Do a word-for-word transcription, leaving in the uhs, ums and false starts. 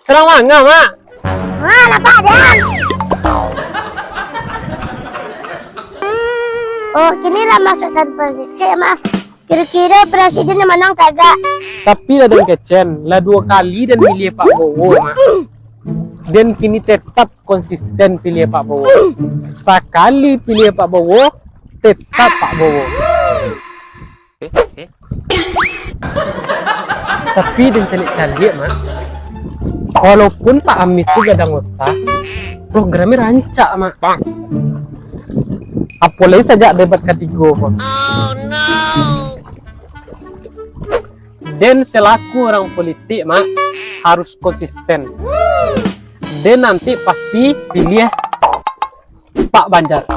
Sadang manga, Mak? Ha, nampak, Dang. Oh, kini lah masuk tanpa sikit, Mak. Kiro-kiro presiden nan manang kagak? Tapi lah den kecekan, lah duo kali den miliah Pak Bowo, Mak. Den kini tetap konsisten piliah Pak Bowo. Sakali piliah Pak Bowo, tetap Pak Bowo. Tapi den caliak-caliak, Mak, walaupun Pak Amis tu gadang otak, programnya rancak, Mak. Apolai sajak debat katigo ko. Den selaku urang politik, Mak, harus konsisten. Den nanti pasti piliah Pak Banjar.